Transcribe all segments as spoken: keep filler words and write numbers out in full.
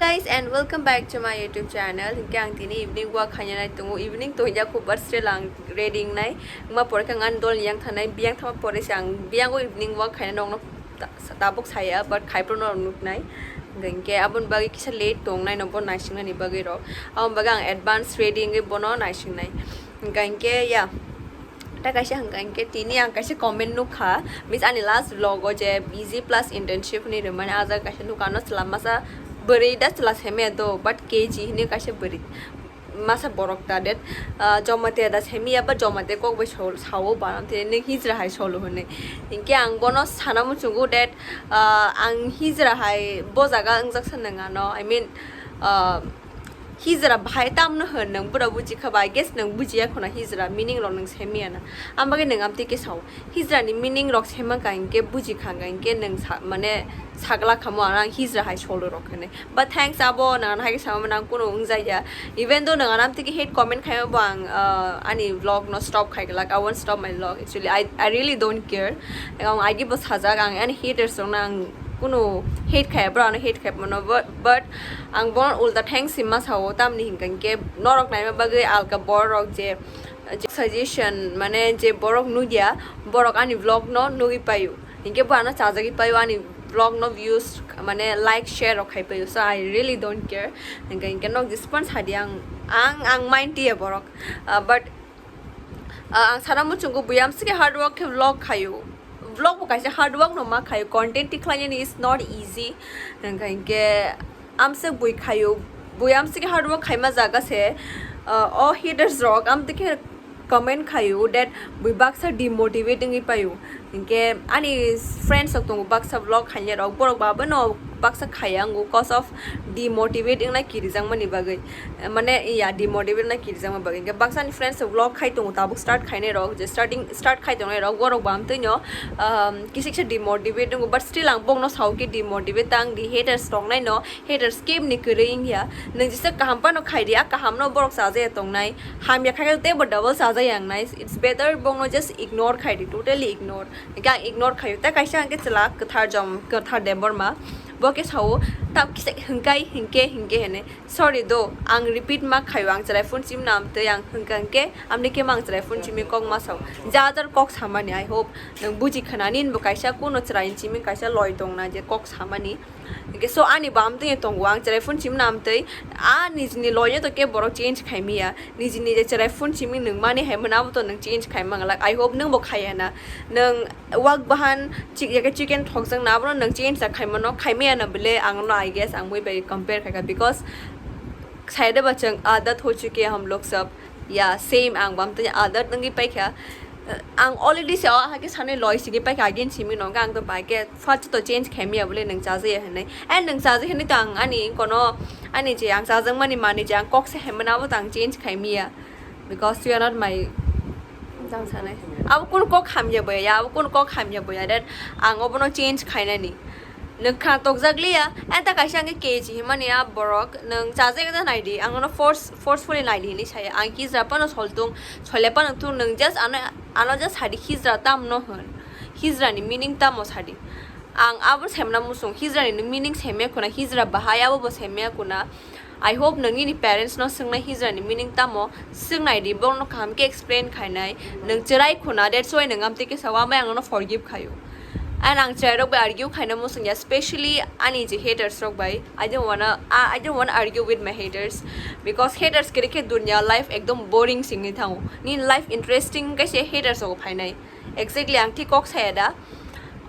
Guys, and welcome back to my YouTube channel. Hinkhe ang tini evening walk khaina nai tongo. Evening to ya ko, but still ang ready nai. Ma pore khe ang dol yang thanai, biyang thama pore se ang biyang o evening walk khaina nokno ta-, tabuk saya, but khai phuru no nuk nai. Hinkhe aboni bagwi kisa late tong nai no bo naising nani bagwi rok. Aboni bagwi ang advance ready wngwi bono naising nai. Hinkhe ya. Ta kaisa hwnkha hinkhe tini ang kaisa comment nukha, means ani last vlog o je busy plus internship hinwi rwmani, ah jaga kaisa nukha ano chwla masa bwrwi da chwla seme do, but K G hinwi kaisa bwrwi masa borok ta det, ah, Jomate da semiya, but Jomate kok bai sol-, sao ba, tei nwng hijra hai solo hinwi. Hinkhe ang bono sana muchungo that, ah, ang hijra hai bo jaga wngjak sa nwng ano, I mean, ah, hijra bahai tamno hwn nwng pura buji kha ba, I guess nwng bujiya khuna hijra meaning rok nwng semiya na. Ang bagwi nwng amtwi khe sao, hijra ni meaning rok sema kha hinkhe buji kha hinkhe nwng sa-, mane sagla khamo ang hijra hai solo rok hinwi. But thanks abo nwng hai khe sama nang kunu wngjakya. Even though nwng amtwi khe hate comment khaima bo ang, uh, ani vlog no stop khai glak. I won't stop my vlog actually. I, I really don't care. Ang agi bo sajak, ang ani haters rok nang kunu hate khai, bro ano hate khai mano, but, but ang bono ulta thanks hima sao, tamni hinkha hinkhe norok naima bagwi alka borok je, je suggestion mane je borok nugya, borok ani vlog no nugwi paio, hinkhe bo ano chajagwi paio, ani vlog no views mane like share rok khai paio, so I really don't care. Hinkha hinkhe nok jispan sadi ang, ang, ang mind tiya borok, ah, but, ah, ang sana muchungo buyam sike hard work khe vlog khaio. Vlog bo kaisa hard work no ma khaio, content tikhlainani is not easy. Hinkha hinkhe amswk bui khaio, bui amswk hard work khaima jaga se, uh, o haters rok amtwi khe comment khaio that bui baksa demotivate wngwi paio. Hinkhe ani friends rok tongo baksa vlog khainai rok, borok ba bono baksa khaiya wngo cause of demotivate wngnai kirijakmani bagwi. Mane ya demotivate na kirijama bagwi. Hinkhe baksa ni friends rok vlog khai tongo, tabuk start khainai rok, je starting start khai tongnai rok, borok bo amtwino, um, kisa kisa demotivate wngo, but still ang bokno sao khe demotivate tang di, haters tongnai no, haters kebni kwrwi wngya. Nwng jesa kaham phano khai di, a kaham no borok chajaya tongnai, hamya khai khe teibo double chajaya wngnai. It's better bokno just ignore khai di, totally ignore. Hinkhe ang ignore khaio, tei kaisa hinkhe chwla kwthar jom, kwthar Debbarma, bo khe sao, ta kisa hwnkhe, hinkhe, hinkhe hinwi. Sorry do, ang repeat ma khaio, ang chwrai phone chimna amtwi ang hwnkha hinkhe, amni khe ma ang chwrai phone chimwi kok ma sao. Ja jar kok samani, I hope nwng buji khna, nini bo kaisa kuno chwrai chimwi kaisa loi tongna je kok samani. Hinkhe so ani bo amtwi tongo, ang chwrai phone chimna amtwi, a nijini loi no to khe borok change khai miya, nijini je chwrai phone chimwi nwng mani hai mano abo to nwng change khai manglak, I hope nwng bo khaiya na, nwng wak bahan chik-, ya khe chicken thokjak na, abono nwng change da khai mano, khai maya na bwle, ang no, I guess, ang bui bai compare khai kha, because sai de ba chwng aadat ho chuke hain log sab, ya, same, ang bo amtwi aadat wngwi pai kha, ang already se o hakhe sanwi loi sigi pai kha, again simi no, ang to bai khe first to change khai maya bwle, nwng chajaya hinwi, and nwng chajaya hinwi to ang ani kono, ani je ang chajakmani manwi je ang kok se hai mano, abo to ang change khai maya, because you are not my Jang sanai. Abo kun kok hamya boya, ya, abo kun kok hamya boya, that ang obono change khainani. Nwng kha tokjak liya, and ta kaisa ang khe K G himani a borok, nwng chajak da naidi, ang no force, forcefully naidi hinwi saya. Ang hijra phano soltung, soile phano tung, nwng just ano, ano just sadi hijra tam no hwn. Hijra ni meaning tamo sadi. Ang abo semna musung, hijra ni meaning semya kuna, hijra bahai abo bo semya kuna. I hope nang nini parents no swngnai hijra ni meaning tamo, swngnai di, borok no kaham khe explain khainai, nwng chwrai khuna, that's why nwng amtwi khe sao, amai ang no forgive khaio. And ang chwrai rok bai argue khaina musung ya, specially ani je haters rok bai, I don't wanna, I, I don't wanna argue with my haters, because haters kwrwi khe dunya life ekdom boring singwi thango, nini life interesting khe se haters rok phainai. Exactly, ang thik kok saya da.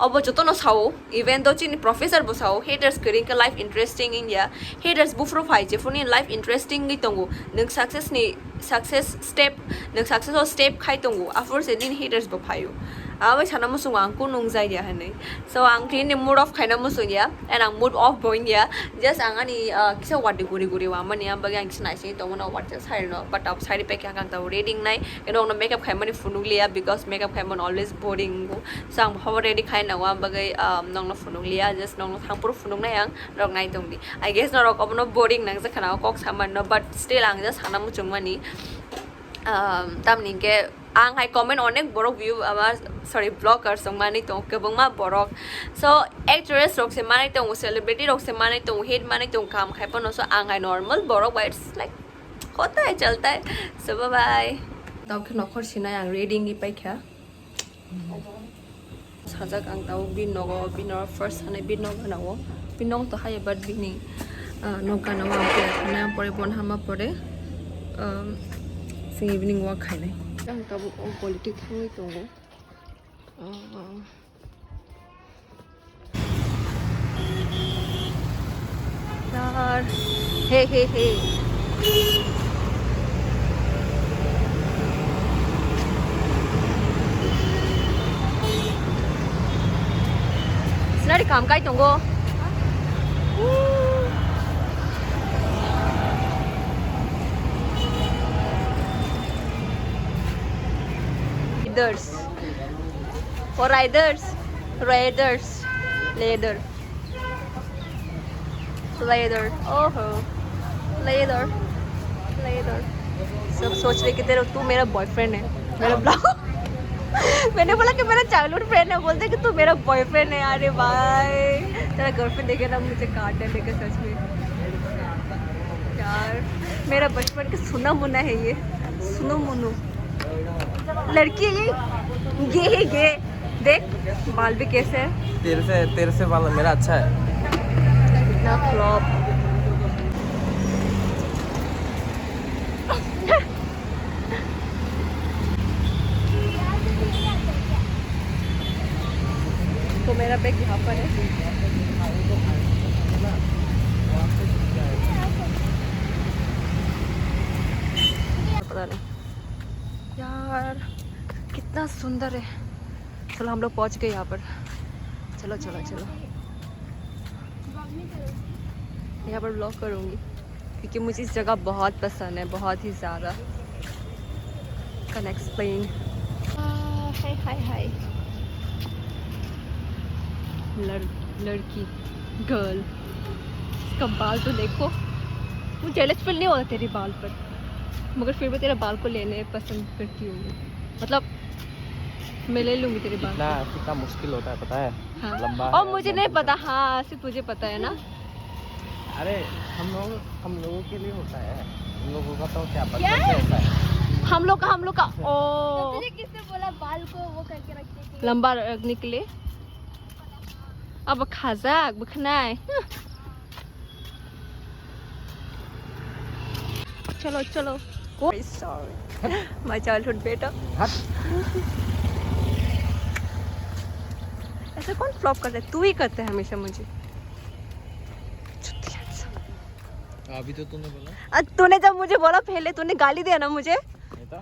Obo jotono sao, even though chini professor bo sao, haters kwrwi khe life interesting wngya. Haters buphuru phai, jephuru nini life interesting wngwi tongo, nwng success ni, success step, nwng success o step khai tongo, aphuru se nini haters bo phaio. Abai sana muchungo ang kunu wngjakya hinwi. So, ang tini mood off khaina muchungya, and ang mood off bo wngya. Just ang ani, ah, kisa wadi guri guri wamani, ang bagwi ang kisa naisingwi tongmano, wadi side no, but abo side pai khe ang tabo ready wngnai. Eno ono makeup khaimani phunukliya, because makeup khaimani always boring wngo. So ang bohabo ready khai nango, ang bagwi, um, nokno phunukliya, just nokno thangphuru phunuknai ang, norok nai tongdi. I guess norok obono boring nangjak khana o kok samani no, but still ang just sana muchungmani. Um, tamni hinkhe Ang hai comment onek borok view ama, sorry, vloggers rok manwi tongo kwbangma borok. So actress rok se manwi tongo, celebrity rok se manwi tongo, hit manwi tongo, kam khai phano. So ang hai normal borok bai, it's like hota hai chalta hai. So bye bye. Tao khe nokhor sinai ang ready wngwi paikha. Sajak ang tabuk bini nogo, bini nogo first sanai bini nogo gana o. Bini nogo to haya but bini, ah, nok gana o ang pore thangnai, ang pore bon hama pore, um, chwng evening walk khainai. Ang tabuk o quality thangwi tongo. Ah. Yaar. Hey, hey, hey. Sinari kam kai tongo. Leaders. For riders, riders, leather, leather, oh ho, leather, leather. सब सोच रहे कि तेरा, तू मेरा बॉयफ्रेंड है, मेरा ब्लॉग। मैंने बोला कि मेरा चाइल्डहुड फ्रेंड है, बोलते कि तू मेरा बॉयफ्रेंड है। अरे भाई, तेरा गर्लफ्रेंड देखे ना मुझे काट देगा सच में। यार, मेरा बचपन का सुना मुना है ये, सुनो मुनो। लड़की ये गे है गे। देख बाल भी कैसे है। तेरे से, तेरे से बाल मेरा अच्छा है। इतना फ्लॉप। तो मेरा बैग यहाँ पर है। पता नहीं यार, कितना सुंदर है। चलो, हम लोग पहुंच गए यहाँ पर। चलो, चलो, चलो। यहाँ पर ब्लॉग करूँगी क्योंकि मुझे इस जगह बहुत पसंद है, बहुत ही ज़्यादा। Can't explain। हाय, हाय, हाय। लड़-, लड़की, गर्ल, इसका बाल तो देखो। मुझे जेलस फील नहीं होता तेरे बाल पर, मगर फिर भी तेरा बाल को लेने पसंद करती हूँ मैं। मतलब, मैं ले लूँगी तेरे बाल को। कितना, कितना मुश्किल होता है, पता है? हाँ। लंबा और है, मुझे नहीं पता, हाँ, सिर्फ तुझे पता है ना। अरे, हम लोग, हम लोगों के लिए होता है, हम लोगों का तो क्या पता क्या? कैसे होता है। हम लोग का, हम लोग का, ओ। तो तुझे किसने बोला बाल को वो करके रखने के लिए? लंबा रखने के लिए। अब खाजा, बखनाय। चलो, चलो। Sorry। My childhood बेटा। हट। ऐसा कौन फ्लॉप करता है? तू ही करता है हमेशा मुझे। अभी तो तूने बोला। तूने जब मुझे बोला पहले, तूने गाली दिया ना मुझे। नहीं तो।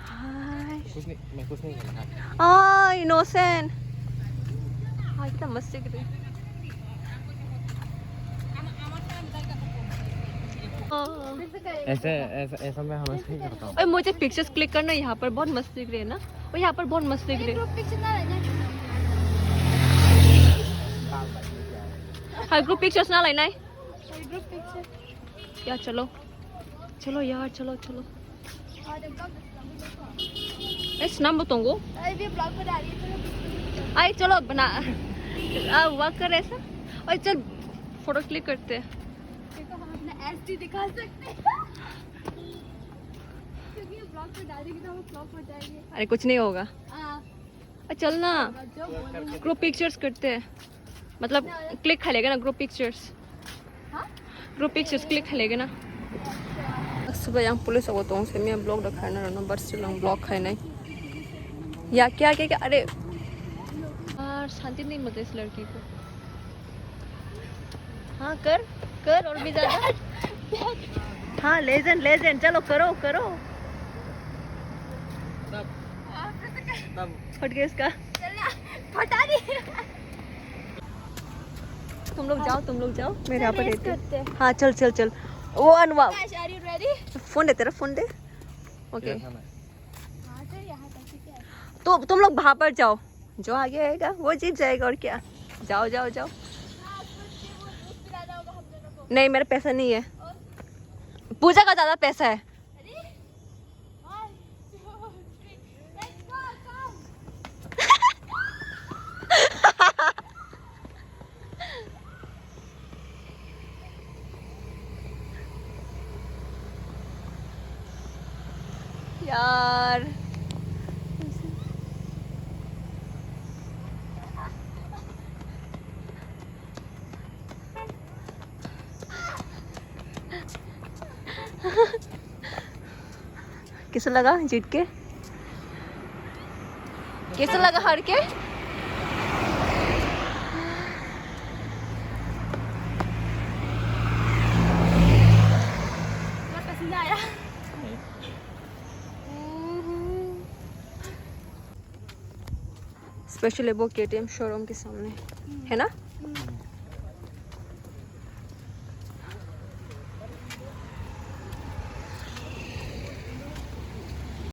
हाय। कुछ नहीं, मैं कुछ नहीं बोला। हाँ, इनोसेंट। हाँ, कितना मस्त दिख रही है। हाँ। ऐसे, ऐसा, ऐसा मैं हमेशा ही करता हूँ। ओए, मुझे पिक्चर्स क्लिक करना है यहाँ पर, बहुत मस्त दिख रहे हैं ना। और यहाँ पर बहुत मस्त दिख रहे हैं। Group picture ना लेना है। हाँ, group pictures ना लेना है। Group picture। यार, चलो। चलो यार, चलो, चलो। ए, snam bo tongo। Ai, chalo, bana, आ, walk कर ऐसा। ओए, चल, photo click करते हैं। देखो, हम अपना एसडी दिखा सकते हैं। क्योंकि ये ब्लॉग पे डालेंगे तो हम फ्लॉप हो जाएंगे। अरे, कुछ नहीं होगा। हाँ। आ, चल ना। जो बोलेंगे। Group pictures करते हैं। मतलब, click खा लेगा ना, group pictures। हाँ? Group pictures click खा लेगा ना। सुबह यहाँ पुलिस को तो से मैं ब्लॉग दिखाना रहना, बस से लॉन्ग ब्लॉग खाए नहीं। या क्या, क्या, क्या? अरे। यार, शांति नहीं मिलता इस लड़की को। हाँ, कर, कर और भी ज्यादा। हाँ, लेजेंड, लेजेंड, चलो करो, करो। तब, तब। फट गया इसका। फटा नहीं। तुम लोग जाओ, तुम लोग जाओ, मैं यहाँ पर रहती हूँ। हाँ, चल, चल, चल। वो अनवा। Guys, are you ready? Phone दे, तेरा फोन दे। ओके। तो तुम लोग वहाँ पर जाओ। जो आगे आएगा वो जीत जाएगा, और क्या। जाओ, जाओ, जाओ। नहीं, मेरा पैसा नहीं है। पूजा का ज्यादा पैसा है। यार। कैसा लगा जीत के? कैसा लगा हार के? स्पेशली वो केटीएम शोरूम के सामने है ना?